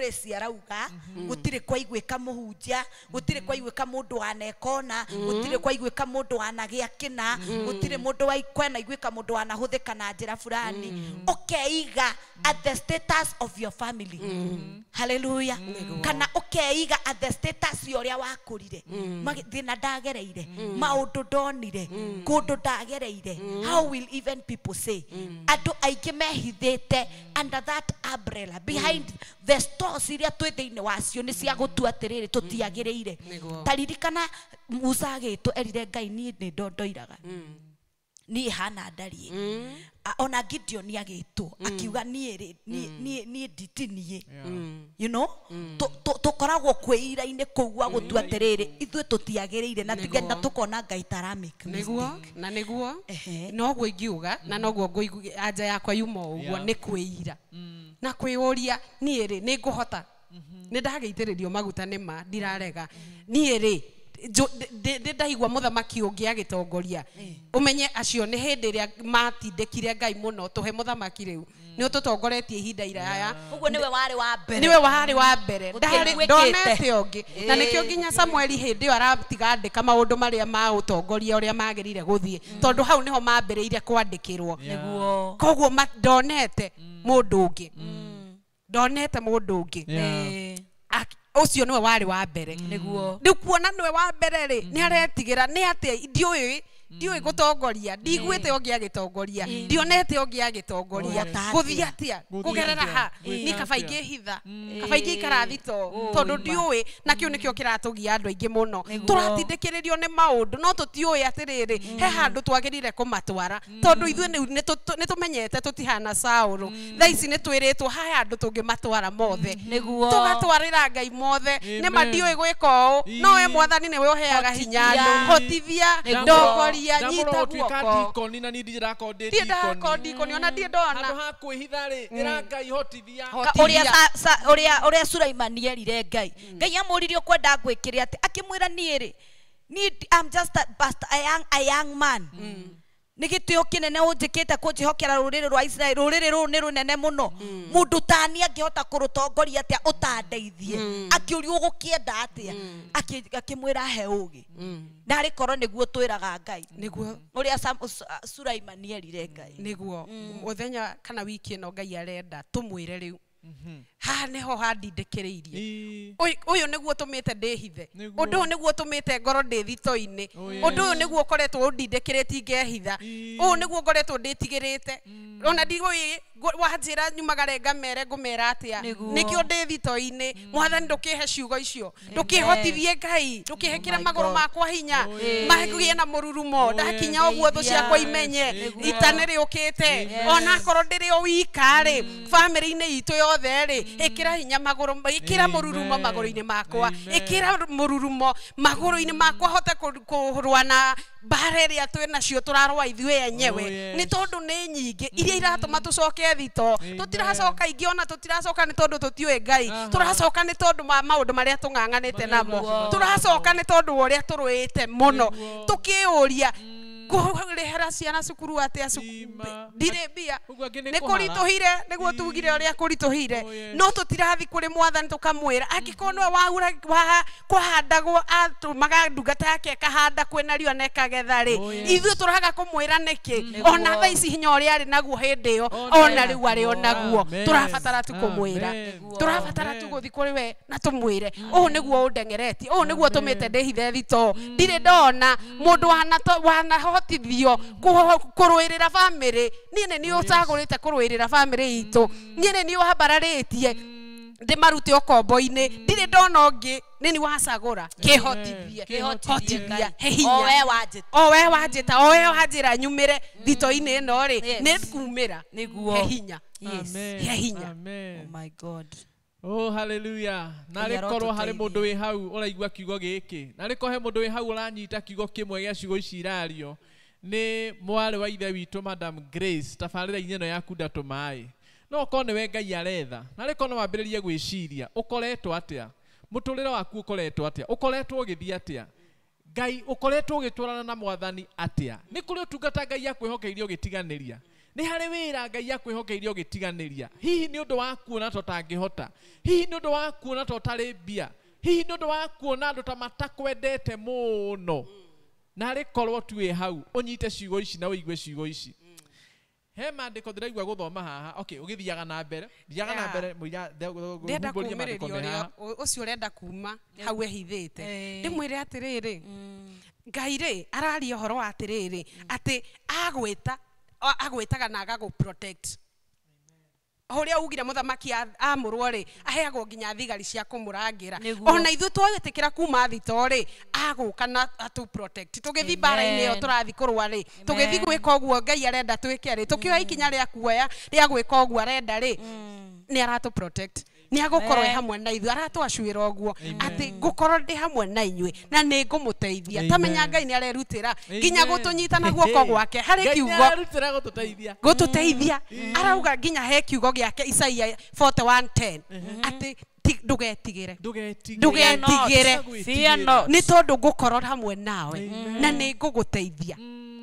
Grace arauga gũtirĩ kwaiguĩka mũhunjia, gũtirĩ kwaiguĩka mũndũ wanekona, gũtirĩ kwaiguĩka mũndũ wanagĩa kĩna, gũtirĩ mũndũ kwanaiguĩka mũndũ wanahũthĩka na njĩra fulani. Ũkeiga at the status of your family. Hallelujah. Kana ũkeiga at the status ya ũrĩa wakũrire, thĩna ndagereire, maũndũ ndonire, kũndũ ndagereire. How will even people say? Andũ aingĩ mehithĩte under that umbrella, behind the stores iria twĩ thĩinĩ wacio nĩ cia gũtua atĩrĩrĩ tũtiagĩrĩire. Ta ririkana Musa agĩtwo erire Ngai niĩ nĩ ndondoiraga, niĩ hana ndariĩ. Ona Gideon agĩtwo akiuga niĩ rĩ, niĩ nditiniĩ. You know, tũkoragwo kwĩira-inĩ kũu gwa gũtua atĩrĩrĩ ithuĩ tũtiagĩrĩire, na tigenda tũkona Ngai taramake mistake. Na nĩguo noguo ingiuga, na noguo ngũigua anja yakwa yuma ũguo, nĩ kwĩira na kwĩũria niĩ rĩ nĩ ngũhota, nĩ ndagĩitĩrĩrio maguta nĩ ma ndirarega, niĩ rĩ ndĩ ndaigua mũthamaki ũngĩ agĩtongoria. Ũmenye acio nĩ hĩndĩ ĩrĩa matindĩkire Ngai mũno tũhe mũthamaki rĩu nĩ ũtũtongoretie ihinda iraya. Ũguo nĩwe warĩ wa mbere, nĩwe warĩ wa mbere, ndonete ũngĩ. Na nĩkĩo nginya Samueli hĩndĩ ĩyo aratiga andĩka maũndũ marĩa ma ũtongoria ũrĩa magĩrĩire gũthiĩ, tondũ hau nĩho mambĩrĩire kwandĩkĩrwo. Koguo ndonete mũndũ ũngĩ, ndonete mũndũ ũngĩ ũcio nĩwe warĩ wa mbere. Rĩu kuona nĩwe wa mbere rĩ, nĩ aretigĩra nĩ atĩa, ndiũĩ gũtongoria, ndiguĩte ũngĩ agĩtongoria, ndionete ũngĩ agĩtongoria, gũthiĩ atĩa, kũgerera ha, niĩ kaba ingĩhitha, kaba ingĩikara thito, tondũ ndiũĩ. Na kĩu nĩkĩo kĩratũgia andũ aingĩ mũno, tũratindĩkĩrĩrio nĩ maũndũ no tũtiũĩ atĩrĩrĩ he handũ twagĩrĩire kũmatwara, tondũ ithuĩ nĩ tũmenyete tũtihana Saũlũ. Thaa ici nĩ twĩrĩtwo he handũ tũngĩmatwara mothe, tũgatwarĩra Ngai mothe. Nĩ ma ndiũĩ gwĩka ũũ, no we Mwathani nĩwe ũheaga hinya andũ, hotithia, ndongoria, nyita guoko. Na niĩ ndirakorwo ndĩ dikoni, ona ndirĩ ndona handũ ha kwĩhitha rĩ, ĩra Ngai hotithia. Ũrĩa Sulaimani erire Ngai, Ngai amũririe ũkwenda ngwĩkĩre atĩa, akĩmwĩra niĩ rĩ, niĩ I'm just a young man. Nĩ gĩtĩo kĩnene ũnjĩkĩte kũnjĩhokera rũrĩrĩ rwa Israeli, rũrĩrĩ rũrũ nĩ rũnene mũno, mũndũ tani angĩhota kũrũtongoria atĩa ũtandeithie? Akĩũrio ũgũkĩenda atĩa, akĩmwĩra he ũgĩ. Na arĩ korwo nĩguo twĩraga Ngai, nĩguo ũrĩa Sulaimani erire Ngai, nĩguo mũthenya kana wiki ĩno Ngai arenda tũmwĩre rĩu haha nĩho handindĩkĩrĩirie, ũyũ nĩguo tũmĩte ndĩhithe, ũndũ ũyũ nĩguo tũmĩte ngorwo ndĩ thito-inĩ, ũndũ ũyũ nĩguo ũkoretwo ũndindĩkĩrĩtie ngehitha, ũyũ nĩguo ngoretwo ndĩtigĩrĩte, ona ndigũĩ wanjĩra nyumagare ngamere ngũmera atĩa, nĩkĩo ndĩ thito-inĩ. Mwathani ndũkĩhe ciugo icio, ndũkĩhotithie Ngai, ndũkĩhekĩre magũrũ makwa hinya magĩe na mũrurumo, ndakinya ũguo thũ ciakwa imenye ita nĩ rĩũkĩte, ona akorwo ndĩrĩ o wika rĩ, bamĩrĩ-inĩ itũ yothe rĩ, ĩkĩra hinya magũrũ, ĩkĩra mũrurumo magũrũ-inĩ makwa, ĩkĩra mũrurumo magũrũ-inĩ makwa hote kũrũa na mbara ĩrĩa twĩ nacio tũrarũa ithuĩ enyewe, nĩ tondũ nĩ nyingĩ iria iratũma tũcoke thito. Tũtiracoka ingĩ, ona tũtiracoka nĩ tondũ tũtiũĩ Ngai, tũracoka nĩ tondũ wa maũndũ marĩa tũng'ang'anĩte namo, tũracoka nĩ tondũ wa ũrĩa tũrũĩte mũno, tũkĩũria kũrĩhĩra ciana cukuru atĩa, ndirĩ mbia, nĩ kũritũhire, nĩguo tugire ũrĩa kũritũhire, no tũtirathi kũrĩ Mwathani tũkamwĩra angĩkorwo nĩwe kwahandagwo atũmaga ndungata yake ĩkahanda kwĩna riũa na ĩkagetha rĩ, ithuĩ tũraga kũmwĩra nĩkĩ? Ona thaa ici hinya ũrĩa arĩ naguo hĩndĩ ĩyo, ona rĩu arĩ o naguo, tũrabatara tu kũmwĩra, tũrabatara tu gũthiĩ kũrĩ we na tũmwĩre ũũ nĩguo ũndengeretie, ũũ nĩguo ũtũmĩte ndĩhithe thito, ndirĩ ndona mũndũ wanahotithio kũrũĩrĩra bamĩrĩ, niĩ nĩ niĩ ũcagũrĩte kũrũĩrĩra bamĩrĩ itũ, niĩ nĩ niĩ ũhambararĩtie ndĩmarute ũkombo-inĩ, ndirĩ ndona ũngĩ, nĩ niĩ wacagũra, kĩhotithie, hotithia, he hinya, o we wanjĩta, o we wanjĩra nyumĩre thito-inĩ ĩno rĩ, nĩ kumĩra, he hinya, he hinya. Oh my God. Oh hallelujah. Na rĩkorwo harĩ mũndũ wĩ hau ũraigua kiugo gĩkĩ, na rĩkorwo he mũndũ wĩ hau ũranyita kiugo kĩmwe gĩa ciugo ici irario, nĩ mwarĩ wa ithe witũ Madam Grace, tabarĩra-inĩ ĩno ya Kunda Tũmaĩ. No okorwo nĩwe Ngai aretha, na rĩkorwo no wambĩrĩrie gwĩciria ũkoretwo atĩa, mũtũrĩre waku ũkoretwo atĩa, ũkoretwo ũgĩthiĩ atĩa, Ngai ũkoretwo ũgĩtwarana na Mwathani atĩa, nĩ kũrĩ ũtungata Ngai akwĩhokeire ũgĩtiganĩria, Nĩ harĩ wĩra Ngai akwĩhokeire ũgĩtiganĩria. Hihi nĩ ũndũ wa kuona ta ũtangĩhota. Hihi nĩ ũndũ wa kuona ta ũtarĩ mbia. Hihi nĩ ũndũ wa kuona andũ ta matakwendete mũno. Na arĩ korwo tu wĩ hau ũnyite ciugo ici na ũigue ciugo ici. He maandĩko ndĩraigua gũthoma haha. Okay, ũgĩthiaga na mbere. Thiaga na mbere mũira ndĩrenda kumĩrĩria ũrĩa ũcio ũrenda kuma hau ehithĩte. Ndĩmwĩre atĩrĩrĩ, Ngai rĩ araria ũhoro wa atĩrĩrĩ atĩ agwĩta agwĩtaga na agagũ protect. Ũrĩa ugire mũthamaki amũrwo rĩ aheagwo nginya thigari cia kũmũrangĩra. Ona ithuĩ twagĩtĩkĩra kuma thito rĩ agũka na atũ protect. Tũgĩthiĩ mbara-inĩ ĩyo tũrathiĩ kũrũa rĩ, tũgĩthiĩ gwĩka ũguo Ngai arenda twĩke rĩ, tũkĩoya ikinya rĩa kuoya rĩa gwĩka ũguo arenda rĩ, nĩ aratũ protect. Nĩ agũkorwo hamwe na ithuĩ, aratwacuĩra ũguo atĩ ngũkorwo ndĩ hamwe na inyuĩ na nĩ ngũmũteithia. Tamenya Ngai nĩ arerutĩra nginya gũtũnyita na guoko gwake harĩ kiugo gũtũteithia. Arauga nginya he kiugo gĩake Isaia 41:10 atĩ ndũgetigĩre, ndũgetigĩre nĩ tondũ ngũkorwo hamwe nawe na nĩ ngũgũteithia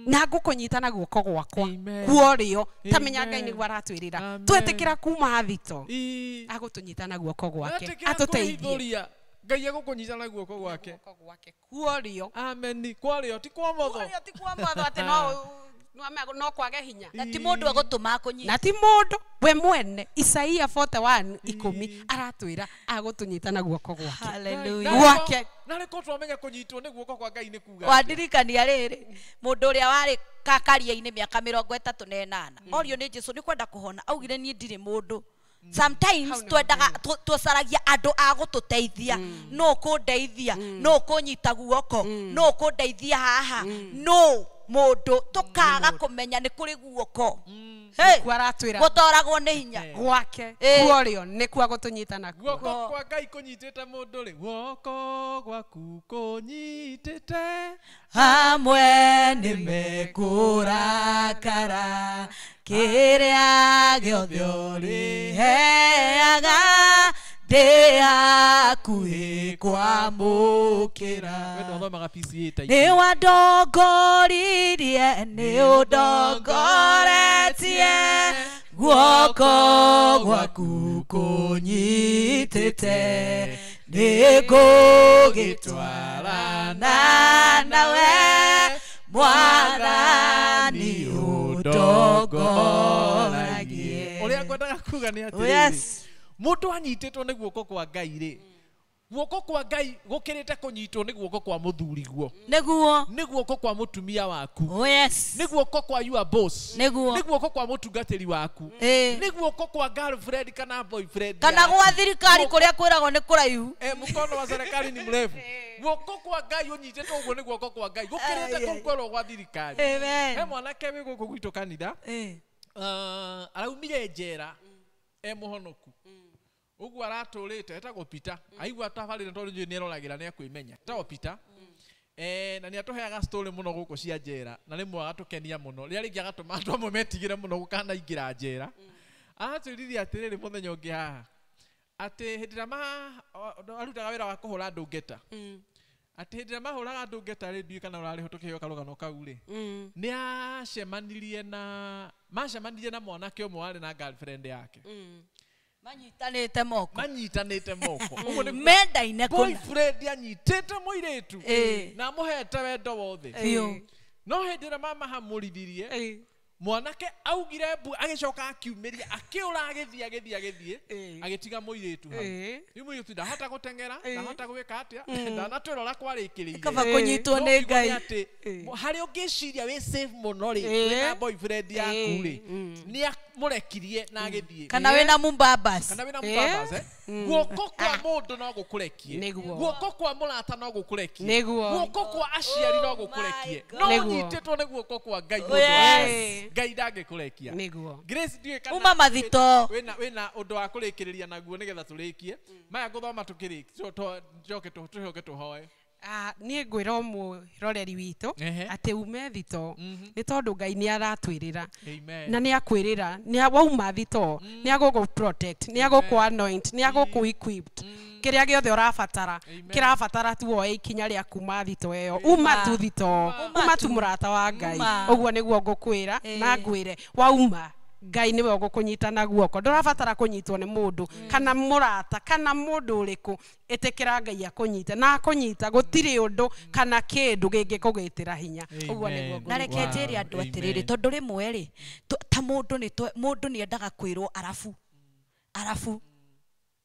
na ngũkũnyita na guoko gwakwa kuorĩo. Tamenya Ngai nĩguo aratwĩrĩra twetĩkĩra kuma thito agũtũnyita na guoko gwake atũteithie. Ngai agũkũnyita na guoko gwake kuorĩo. Amen. Kwarĩo ti kwa motho, ti kwa motho atĩ no kwage hinya na ti mũndũ agũtũma akũnyite na ti mũndũ we mwene. Isaia 41:10 aratwĩra agũtũnyita na guoko gwake. Hallelujah. Gwake. Na rĩko twamenya kũnyitwo nĩ guoko kwa Ngai nĩ kuga wandirikania rĩrĩ mũndũ ũrĩa warĩ kakaria-inĩ mĩaka 38 orio nĩ Jesu nĩ kwenda kũhona augire niĩ ndirĩ mũndũ. Sometimes twendaga tũcaragia andũ a gũtũteithia, no kũndeithia, no kũnyita guoko, no kũndeithia haha, no mũndũ tũkaga kũmenya nĩ kũrĩ guoko. Gũtoragwo nĩ hinya gwake kuorĩo nĩkuo gũtũnyita na guoko kwa Ngai kũnyitĩte mũndũ rĩ, guoko gwaku kũnyitĩte hamwe nĩ mekũrakara kĩrĩa gĩothe ũrĩheaga ndĩ hakuhĩ kwamũkĩra. Nĩ wandongoririe, nĩ ũndongoretie, guoko gwaku kũnyitĩte nĩ ngũgĩtwarana nawe Mwathani ũndongoragie. Ũrĩa ngwendaga kuga nĩ atĩrĩrĩ, mũndũ anyitĩtwo nĩ guoko kwa Ngai rĩ, guoko kwa Ngai gũkĩrĩte kũnyitwo nĩ guoko kwa mũthuriguo, nĩguo, nĩ guoko kwa mũtumia waku, oh yes, nĩ guoko kwa your boss, nĩguo, nĩ guoko kwa mũtungatĩri waku, nĩ guoko kwa girlfriend kana boyfriend, kana gwa thirikari kũrĩa kwĩragwo nĩ kũraihu, mkono wa serikali ni mrefu. Guoko kwa Ngai ũnyitĩtwo ũguo nĩ guoko kwa Ngai gũkĩrĩte kũu kwĩrwo gwa thirikari. He mwanake wĩ gũkũ gwitũ kanitha, araumire njera e mũhonoku ũguo aratũrĩte etagwo Peter. Aigua tabarĩra tondũ njũĩ nĩ eroragĩra nĩ akwĩmenya. Etagwo Peter. Na nĩ atũheaga story mũno gũkũ cia njera na rĩmwe agatũkenia mũno. Rĩrĩa rĩngĩ agatũma andũ amwe metigĩre mũno gũkanaingĩra njera. Aratwĩrire atĩrĩrĩ mũthenya ũngĩ haha atĩ hĩndĩ ĩrĩa arutaga wĩra wa kũhũra andũ ngeta, atĩ hĩndĩ ĩrĩa mahũraga andũ ngeta rĩ, ndiũĩ kana ũrarĩho tũkĩheo karũgano kau rĩ, nĩ acemanirie na macemanirie na mwanake ũmwe warĩ na girlfriend yake. Manyitanĩte moko, manyitanĩte moko, ũguo nĩ mendaine kũna. Boyfriend anyitĩte mũirĩtu na amũhete wendo wothe. No hĩndĩ ĩrĩa mamahamũrithirie, mwanake augire mbu agĩcoka akiumĩria akĩũra agĩthiĩ agĩthiĩ agĩthiĩ agĩtiga mũirĩtu hau. Rĩu mũirĩtu ndahota gũteng'era, ndahota gwĩka atĩa, ndanatwĩra ũrĩa kwarĩkĩrĩire. Kaba kũnyitwo nĩ Ngai. Harĩa ũngĩciria wĩ safe mũno rĩ, wĩna boyfriend yaku rĩ, nĩ amũrekirie na agĩthiĩ. Kana wĩna mumbabas. Kana wĩna mumbabas, Guoko kwa mũndũ no gũkũrekie, guoko kwa mũrata no gũkũrekie, guoko kwa aciari no gũkũrekie, no ũnyitĩtwo nĩ guoko kwa Ngai mũndũ wa Ngai ndangĩkũrekia. Grace ndiũĩ kana uma mathito wĩna ũndũ wa kũrĩkĩrĩria naguo nĩgetha tũrĩkie maya ngũthoma tũkĩrĩkie tũcoke tũcoke tũhoe. Niĩ ngwĩra mũroreri witũ atĩ ume thito nĩ tondũ Ngai nĩ aratwĩrĩra na nĩ akwĩrĩra nĩ wauma thito nĩ agũgũ protect, nĩ agũkũ anoint, nĩ agũkũ equipped. Kĩrĩa gĩothe ũrabatara kĩrabatara tu woe ikinya rĩa kuma thito ĩyo uma tu thito uma tu mũrata wa Ngai ũguo nĩguo ngũkwĩra na ngwĩre wauma Ngai niwe ũgũkũnyita na guoko ndũrabatara kũnyitwo nĩ mũndũ kana mũrata kana mũndũ ũrĩkũ ĩtĩkĩra Ngai akũnyite na akũnyita gũtirĩ ũndũ kana kĩndũ gĩngĩkũgĩtĩra hinya ũguo nĩguo na reke njĩre andũ atĩrĩrĩ tondũ rĩmwe rĩ ta mũndũ nĩ endaga kwĩrwo arabu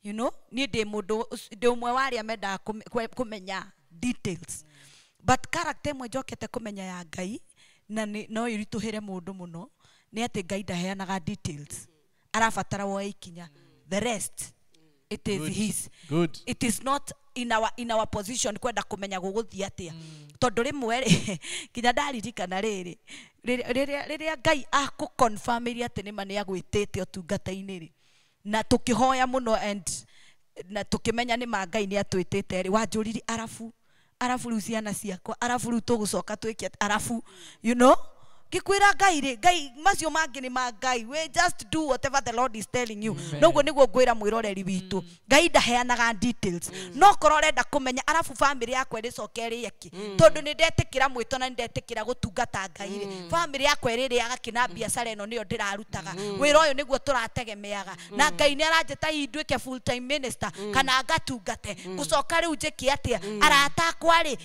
you know niĩ ndĩ mũndũ ndĩ ũmwe wa arĩa mendaga kũmenya details but character ĩmwe njokete kũmenya ya Ngai na no ĩritũhĩre mũndũ mũno nĩ atĩ Ngai ndaheanaga details arabatara woe ikinya the rest it is his. Good. It is not in our position kwenda kũmenya gũgũthiĩ atĩa tondũ rĩmwe rĩ nginya ndaririkana rĩrĩ rĩrĩa Ngai akũconfirmĩria atĩ nĩma nĩ agwĩtĩte ũtungata-inĩ rĩ na tũkĩhoya mũno and na tũkĩmenya nĩma Ngai nĩ atwĩtĩte rĩ wanjũririe arabu rĩu ciana ciakwa arabu rĩu tũgũcoka twĩke arabu you know ngikwira Ngai rĩ Ngai macio mangĩ nĩ ma Ngai we just do whatever the Lord is telling you noguo nĩguo ngwĩra mwĩroreri witũ Ngai ndaheanaga details no korwo ũrenda kũmenya arabu family yakwa ĩrĩcoka ĩrĩe kĩ tondũ nĩ ndetĩkĩra mwĩto na nĩ ndetĩkĩra gũtungata Ngai rĩ family yakwa ĩrĩrĩaga kĩ na biacara ĩno nĩyo ndĩrarutaga wĩra ũyũ nĩguo tũrategemeaga na Ngai nĩ aranjĩta hihi nduĩke full time minister kana ngatungate gũcoka rĩu njĩke atĩa arata akwa rĩ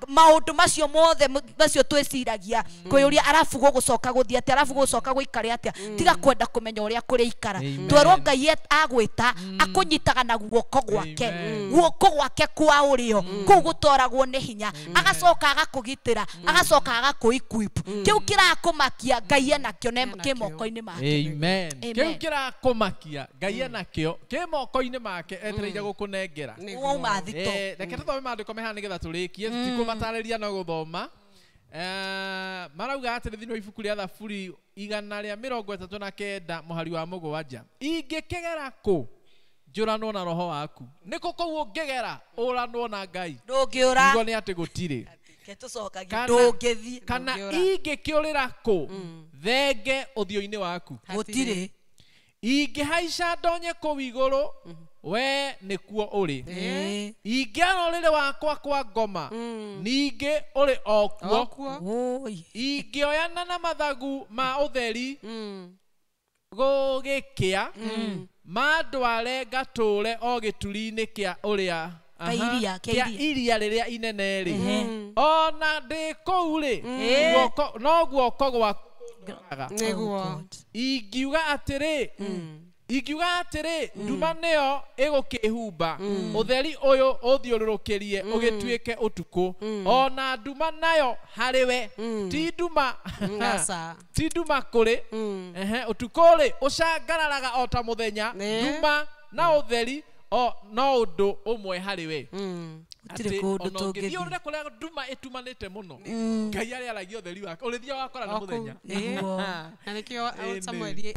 maũndũ macio mothe macio twĩciragia kwĩyũria arabu gũgũcoka gũthiĩ atĩa arabu gũgũcoka gũikare atĩa tiga kwenda kũmenya ũrĩa kũrĩikara twerwo Ngai agwĩta akũnyitaga na guoko gwake guoko gwake kwa ũrĩo kũu gũtoragwo nĩ hinya agacoka agakũgitĩra agacoka agakũ-equip kĩu kĩrakũmakia Ngai enakĩo kĩ moko-inĩ make. Amen. Kĩu kĩrakũmakia Ngai enakĩo kĩ moko-inĩ make etereire gũkũnengera wauma thito. Reke tũthome maandĩko me haha nĩgetha tũrĩkie tũtikũmatarĩria no gũthoma. Marauga atĩrĩ thĩinĩ wa ibuku rĩa Thaburi 139 mũhari wa 7 ingĩkĩgera kũ njũranwo na roho waku nĩkũ kũu ũngĩgera ũranwo na Ngai ndũngĩũra niguo nĩ atĩ gũtirĩ ndũngĩthiĩ kana ingĩkĩũrĩra kũ thenge ũthiũ-inĩ waku gũtirĩ ingĩhaica ndonye kũu igũrũ we nĩkuo ũrĩ ingĩara ũrĩrĩ wakwa kwa ngoma ningĩ ũrĩ o kuo ingĩoyana na mathagu ma ũtheri gũgĩkĩa mandware ngatũre o gĩturi-inĩ kĩa ũrĩa kĩa iria rĩrĩa inene rĩ ona ndĩ kũu rĩ no guoko gwaku kũndoraga ingiuga atĩrĩ ingiuga atĩrĩ nduma nĩyo ĩgũkĩhumba ũtheri ũyũ ũthiũrũrũkĩrie ũgĩtuĩke ũtukũ ona nduma nayo harĩ we ti nduma ti nduma kũrĩ ũtukũ rĩ ũcangararaga o ta mũthenya nduma na ũtheri o no ũndũ ũmwe harĩ we gũtirĩ kũndũ tũngĩthiĩ ũrĩre kũrĩa nduma ĩtumanĩte mũno Ngai arĩaragia ũtheri wake ũrĩthiaga wakora nĩ mũthenya na nĩkĩo Samueli